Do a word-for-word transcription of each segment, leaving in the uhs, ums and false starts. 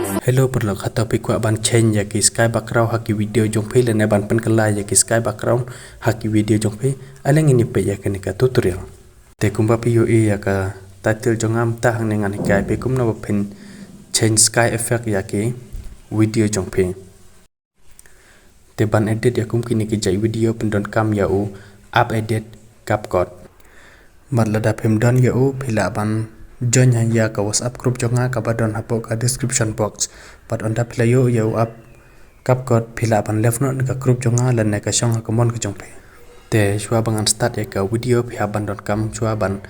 Hello paralok, hato phi kwah ban change ïa ki sky background ha ki video jong phi lane ban pynkylla ïa ki sky background ha ki video jong phi? Ale ngin ïa peit ïa kane ka tutorial. Te kumba phi ïohi ïa ka title jong nga mynta hangne ngan hikai phi kumno ba phin change sky effect ïa ki video jong phi. Te ban edit ïa kum kine ki jait video pyndonkam ïa u app edit CapCut. Bad lada phim don ïa u phi lah ban join ha ïa ka WhatsApp group jong nga kaba don hapoh ka description box. Bad ynda phi la ïoh ïa u app CapCut phi lah ban left noh na ka group jong nga lane ka shong ha ka mon ka jong phi. Te shuwa ba ngan start ïa ka video phi hap ban donkam shuwa ban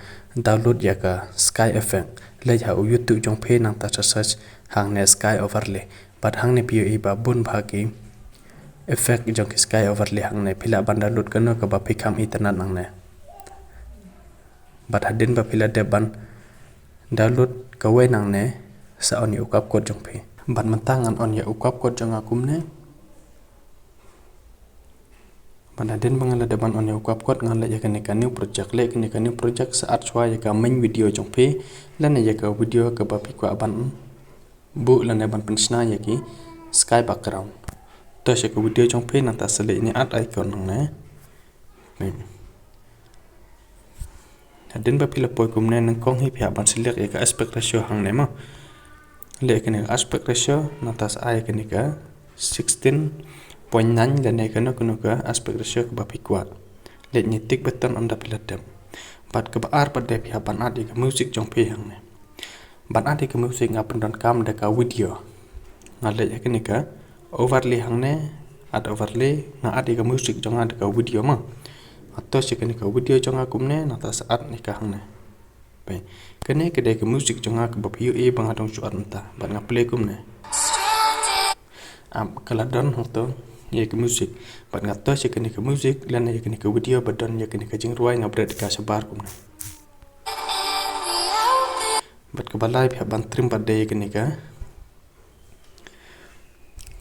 download ïa ka sky effect. Leit ha u YouTube jong phi nangta sa search hangne sky overlay. Bad hangne phi ïohi ba bun bha ki effect jong ki sky overlay hangne, phi lah ban download kano kaba phi kham itynnad nangne. Bad hadien ba phi la dep ban download kawei nangne sa on ïa u CapCut jong phi. Bad mynta ngan on ïa u CapCut jong nga kumne. Bad hadien ba nga la dep ban on ïa u CapCut ngan leit ïa kane ka new project, leit kane ka new project sa add shuwa ïa ka main video jong phi lane ïa ka video kaba phi kwah ban buh lane ban pynshna ïa ki sky background. Touch ïa ka video jong phi nangta sa leit ïa add icon hangne. Hadien ba phi la poi kumne nyngkong hi phi hap ban select ïa ka aspect ratio hangne mo. Leit kane ka aspect ratio nangta sa ai kane ka sixteen point nine lane kano kano ka aspect ratio kaba phi kwah. Leit ïa tick button ynda phi la dep. Bad kaba ar pat de phi hap ban add ïa ka music jong phi hangne. Ban add ïa ka music nga pyndonkam da ka video. Nga leit ïa kane ka overlay hangne, add overlay, nga add ïa ka music jong nga da ka video mo. Nga touch ïa kane ka video jong nga kumne, nangta sa add ïa ka hangne. Peit. Kane ka dei ka music jong nga kaba phi ïohi ba nga dang shu add mynta. Bad nga play kumne. Am, ka la don hangto ïa ka music. Bad nga touch ïa kane ka music lane ïa kane ka video ba don ïa kane ka jingrwai nga bret ka shabar kumne. Bad kaba lai phi hap ban trim pat de ïa kane ka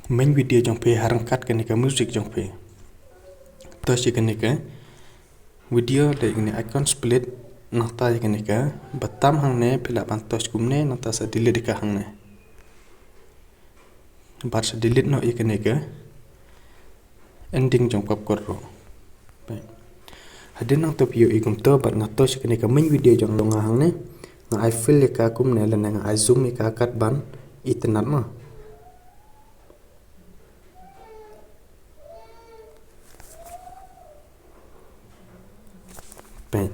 main video jong phi ha ryngkat kane ka music jong phi. Touch ïa kane ka video de ïa kane icon split nangta ïa kane ka button hangne phi lah ban touch kumne nangta sa delete ïa ka hangne. Bad sa delete noh ïa kane ka ending jong CapCut ruh. Peit. Hadien nangto phi ïohi kumto bad nga touch ïa kane ka main video jong nga hangne. Nga ai fill ïa ka kumne lane nga ai zoom ïa ka kat ban itynnad mo. Peit.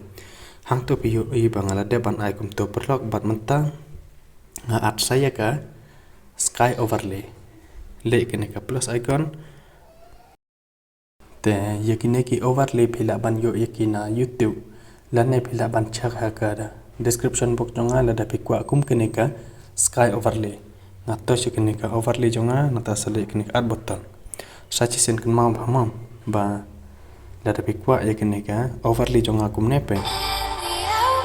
Hangto phi ïohi ba nga la dep ban ai kumto paralok bad mynta nga add sa ïa ka sky overlay. Leit kane ka plus icon. Te ïa kine ki overlay phi lah ban ïoh ïa ki na YouTube. Lane phi lah ban check ha ka description box jong nga lada phi kwah kum kane ka sky overlay. Nga touch ïa kane ka overlay jong nga nangta sa leit kane ka add button. Sa shisien kynmaw bha mo ba lada phi kwah ïa kane ka overlay jong nga kumne peit.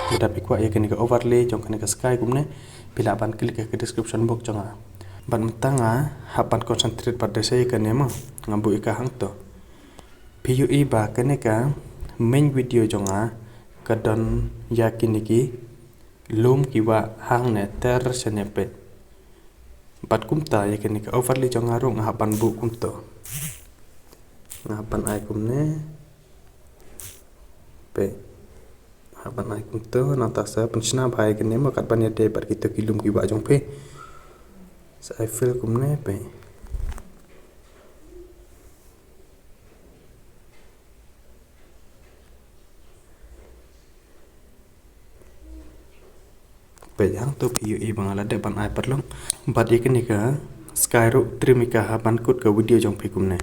Lada phi kwah ïa kane ka overlay jong kane ka sky kumne phi lah ban click ïa ka description box jong nga. Bad mynta nga hap ban concentrate pat de sa ïa kane mo. Nga buh ïa ka hangto. Phi ïohi ba kane ka main video jong nga ka don ïa kine ki lum ki wah hangne ter shane peit. Bad kumta ïa kane ka overlay jong nga ruh nga hap ban buh kumto. Nga hap ban ai kumne. Peit. Nga hap ban ai kumto nangta sa pynshna bha ïa kane mo kat ban ïadei bad kito ki lum ki wah jong phi. Sa ai fill kumne peit. Peit hangto phi ïohi ba nga la dep ban ai paralok. Bad ïa kane ka sky ruh trim ïa ka ha ban kut ka video jong phi kumne.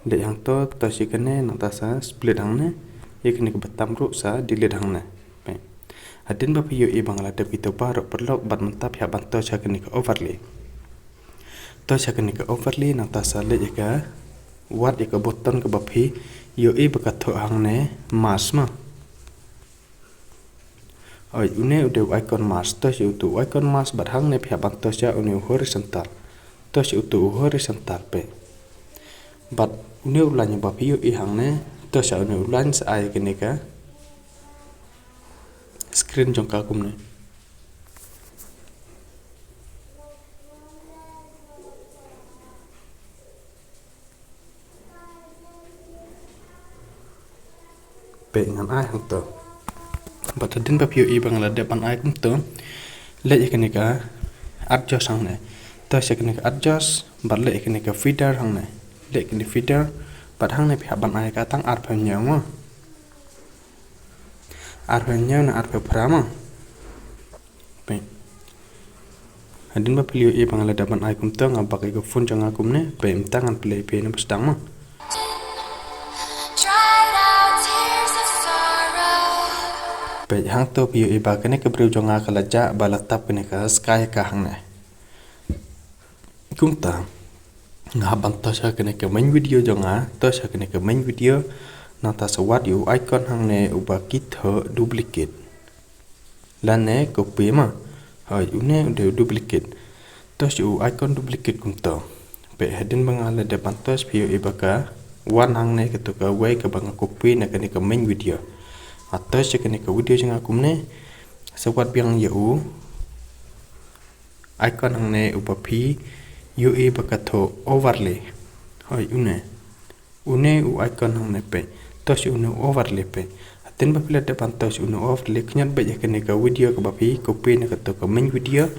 Leit hangto touch ïa kane nangta sa split hangne. Ïa kane ka button ruh sa delete hangne. Peit. Hadien ba phi ïohi ba nga la dep kito baroh paralok bad mynta phi hap ban touch ha kane ka overlay. Touch ha kane ka overlay nangta sa leit ïa ka wad ïa ka button kaba phi ïohi ba ka thoh hangne mask mo. Oi, une u dei u icon mask, touch ïa uto u icon mask bad hangne phi hap ban touch ïa une u horizontal. Touch ïa uto u horizontal peit. Bad une u line ba phi ïohi hangne, touch ïa une u line sa ai kane ka screen jong ka kumne. Peit ngan ai hangto. Bad hadien ba phi ïohi ba nga la dep ban ai kumto, leit ïa kane ka adjust hangne. To sha kane ka adjust bad leit ïa kane ka feather hangne. Leit kane feather bad hangne phi hap ban ai ka tang arphew hynñiew mo. Arphew hynñiew na arphew phra mo. Peit. Hadien ba phi ïohi ba nga la dep ban ai kumto, nga bak ïa ka phone jong nga kumne. Peit, mynta ngan play ïa phi na ba sdang mo. Peit, hangto phi ïohi ba kane ka briew jong nga ka la jah ba la tap kane ka sky ka hangne. Kumta nga hap ban touch ha kane ka main video jong nga, touch ha kane ka main video. Nangta sa wad ïa u icon hangne uba ki thoh duplicate lane copy mo. Hooid, une u dei u duplicate. Touch ïa u icon duplicate kumto. Peit, hadien ba nga la dep ban touch, phi ïohi ba ka wan hangne kato kawei kaba nga copy na kane ka main video. Nga touch ïa kane ka video jong nga kumne. Sa wad biang ïa u icon hangne uba phi ïohi ba ka thoh overlay. Hooid, une. Une u icon hangne, peit. Touch une u overlay, peit. Hadien ba phi la dep ban touch une u overlay, khñiot beit ïa kane ka video kaba phi copy na kato ka main video.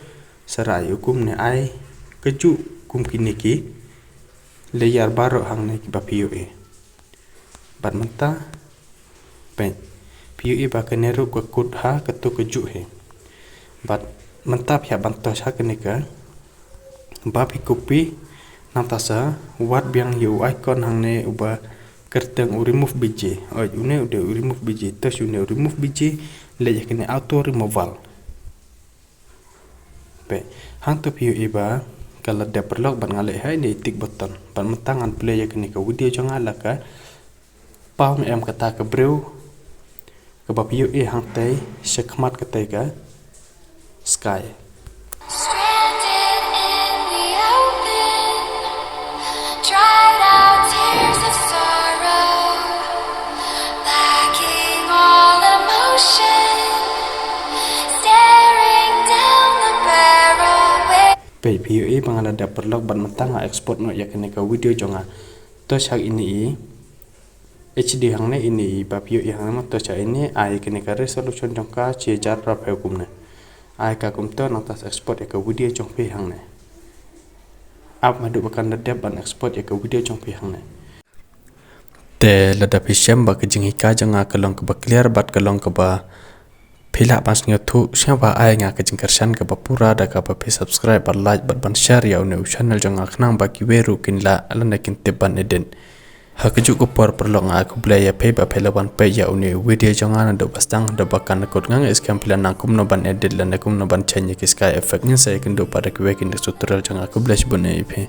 Sa rah ïa u kumne, ai kajuh kum kine ki layer baroh hangne kiba phi ïohi. Bad mynta, peit, phi ïohi ba kane ruh ka kut ha kato kajuh hi. Bad mynta phi hap ban touch ha kane kaba phi copy. Nangta sa wad biang ïa u icon hangne uba kyrteng u remove bg. Hooid, une u dei u remove bg. Touch une u remove bg, leit ïa kane auto removal. Peit, hangto phi ïohi ba ka la dep paralok bad nga leit ha ine i tick button. Bad mynta ngan play ïa kane ka video jong nga la ka paw ne em kata ka briew kaba phi ïohi hangtei sha khmat katei ka sky. Stranded in the open, dried out tears of sorrow, lacking all emotion, staring down the barrel. Peit, phi ïohi ba nga la dep paralok bad mynta nga export noh ïa kane ka video jong nga. Touch ha ine i H D hangne, ine iba phi ïohi hangne mo, touch ha ine, ai kane ka resolution jong ka shi hajar phra phew kumne. Ai ka kumto, nangta sa export ïa ka video jong phi hangne. Ap haduh ba kan da dep ban export ïa ka video jong phi hangne. Te lada phi shem ba ka jinghikai jong nga ka long kaba clear bad ka long kaba phi lah ban sngewthuh, sngewbha ai nga ka jingkyrshan kaba pura da kaba phi subscribe bad like bad ban share ïa une u channel jong nga khnang ba kiwei ruh kin lah lane kin tip ban edit. Ha kajuh ka por paralok nga ai khublei ïa phi ba phi la wan peit ïa une u video jong nga naduh ba sdang haduh ba kan kut. Nga ngeit skhem phi la nang kumno ban edit lane kumno ban change ïa ki sky effect. Ngin sa ïakynduh pat da kiwei ki next tutorial jong nga. Khublei shibun ïa phi.